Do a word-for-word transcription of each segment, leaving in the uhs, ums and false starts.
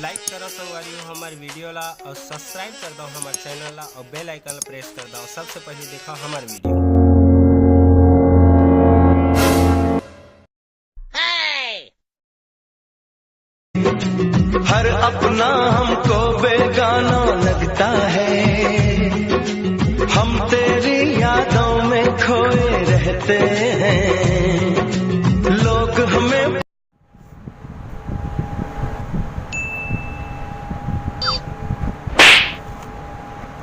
Like करो संगवारी हो हमर video ला और subscribe कर दो हमर channel ला और bell icon ला press कर दो, सबसे पहले देखो हमर video। हर अपना हमको बेगाना लगता है, हम तेरी यादों में खोए रहते हैं, लोग हमें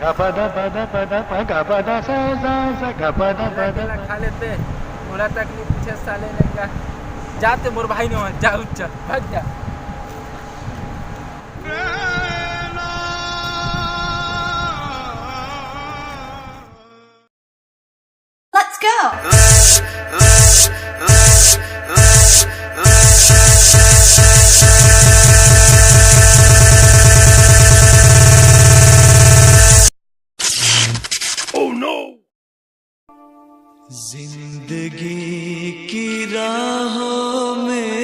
गपदा पदा पदा प गपदा सा सा सा गपदा पदा। खा लेते, बोला तक नहीं पूछे साले ने क्या। जाते मोर भाई ने वहाँ जा, उठ जा, भाग जा। Let's go. Oh no! जिंदगी की राहों में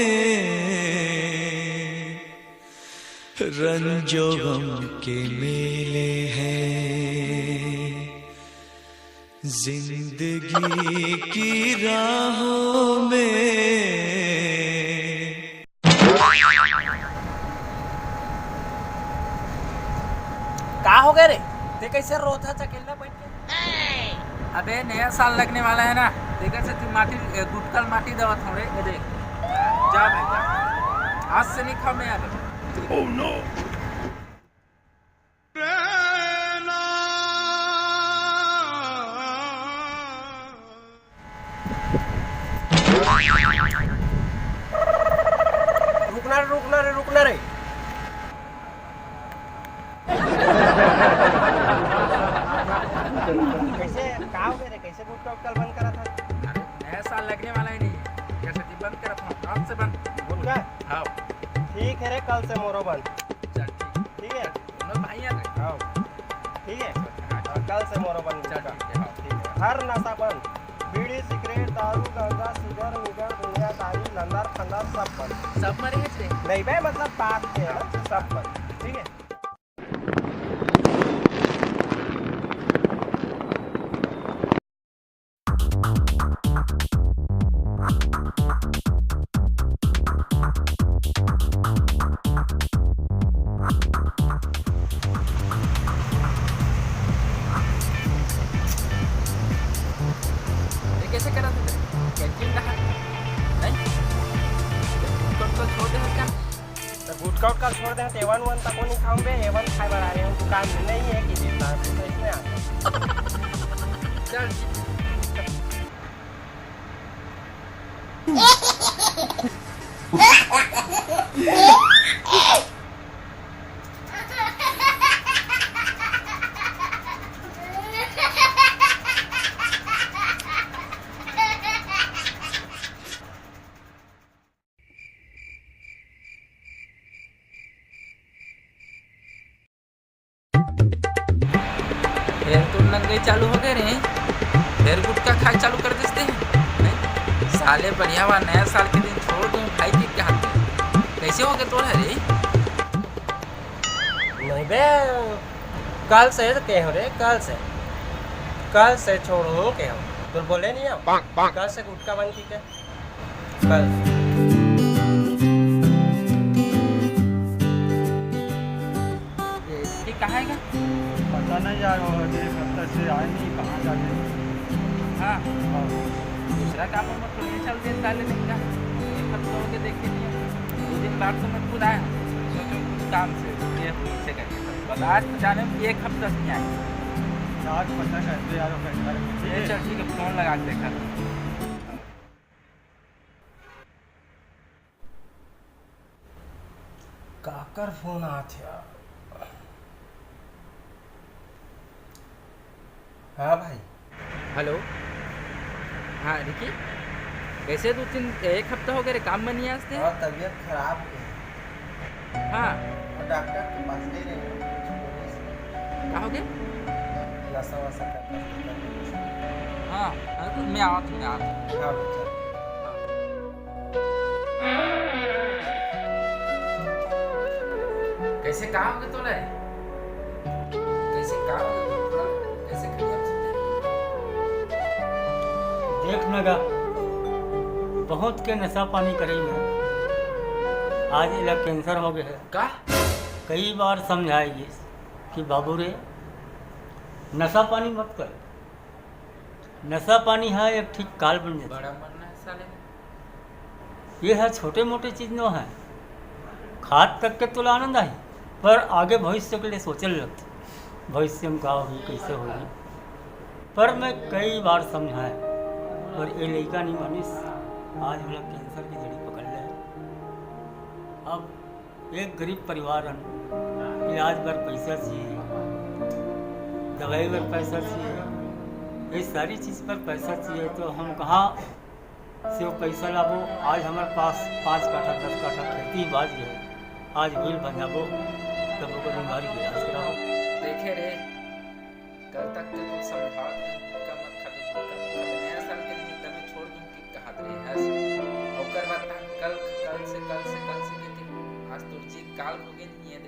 रंजो गम के मेले हैं। जिंदगी की राहों में। का हो गए रे? ते कैसे रोथा चकेल्ला बैठ के? अबे नया साल लगने वाला है ना, तेकर से तू माटी, ए, गुटका ल माटी देवत हूँ रे, ये देख। जा भाई, जा। आज से नहीं खाओ मैं अब। Oh no! रुकना रे, रुकना रे, रुकना रे। कैसे, का हो गया रे? कैसे गुटका उटका बंद करा था? नया साल लगने वाला ही नहीं है, कैसे जी बंद करा था? आज से बंद। गुटका? हाँ। ठीक है रे, कल से मोरो बंद। चल ठीक। ठीक है? दोनों भाई हैं रे। हाँ। ठीक है? हाँ। हाँ, कल से मोरो बंद चल गुटका। ठीक है, हाँ। ठीक है। हर नशा बंद। बीड़ी, सिगरेट, दारू, गांजा, सिगर, मिगर, दुनियादारी, लंदर, फंदर, सब बंद। सब मरे हैं रे। नहीं बे, मतलब बात के है ना, सब बंद। ठीक है? ये कैसे करा तू? कैंटीन कहाँ? नहीं? तो, तो छोड़ दे क्या? तो गुटखा उटखा छोड़ दे, तो एवन वन तक नहीं खाऊं बे, एवन खाए बर आए हैं, दुकान में नहीं है कि जितना, तो इसमें आ गया। चल। फेर तो नंगई चालू हो गए रे, फेर गुटखा खाए चालू कर देते हैं। साले बढ़िया हुआ नया साल के दिन छोड़ दूं भाई के हाथ में। कैसे हो गए तोर रे? नहीं बे, कल से तो कहे हो रे, कल से, कल से छोड़ू कहे हो। तो बोले नहीं हम, कल से गुटखा बंद की के। कल। ये कहाँ है क्या? पता नहीं यार, वो एक हफ्ते से आए नहीं, कहाँ जाते हैं। हाँ। हाँ। दूसरा काम में थोड़ी चल दिए, साले ने क्या? एक हफ्ता हो गया, देखे नहीं है। दो दिन बाद तो मैं खुद आया। सोचो कुछ काम से, ये से करके। बस आज तो जाने में एक हफ्ता से नहीं आए। आज पता करते यार, वो कैसा है। ये चल ठीक है, फोन लगा के देखा। काकर फोन आत हे यार? हाँ भाई। हेलो। हाँ रिकी, कैसे दो तीन, एक हफ्ता हो गया रे, काम में नहीं आते? हाँ, तबीयत खराब है। हाँ। और डॉक्टर के पास गए रहे, कुछ बोले से। का हो गया? नशा वशा करता है, करता है। हाँ, हाँ, तो मैं आवा हूँ, मैं आवा हूँ। हाँ, बच्चा। हाँ। कैसे का होगे तोला रे? कैसे का होगे तोला? कैसे खड़ी आप सुते? देख न गा, बहुत के नशा पानी करे में आज एला कैंसर हो गए है। का? कई बार समझाए गिस कि बाबू रे, नशा पानी मत कर। नशा पानी ह एक ठीक काल बन जाथे। बड़ा मरना है साले। ये ह छोटे मोटे चीज नो है। खात तक के तोला आनंद आही, पर आगे भविष्य के लिए सोचे लगथे, भविष्य में का होही, कैसे होही। पर मैं कई बार समझाए, पर ये लइका नहीं मानिस। आज ओला कैंसर की जड़ी पकड़ ले। अब एक गरीब परिवार हन, इलाज बर पैसा चाहिए, दवाई बर पैसा चाहिए, ये सारी चीज पर पैसा चाहिए, तो हम कहाँ से वो पैसा लाबो? आज हमारे पास पाँच काठा, दस काठा खेती बाज है, आज व्हील बन जाबो, तब ओकर बीमारी के इलाज कराबो। देखे रे, कल तक के तू समझावत रहे, गुटखा मत खाबे, गुटखा मत खाबे, नया साल के निमित्त में छोड़ दूं कि कहत रहे हस। ओकर बाद तक कल, कल से, कल से, कल से के, के आज तोर जीत काल हो गई नहीं है।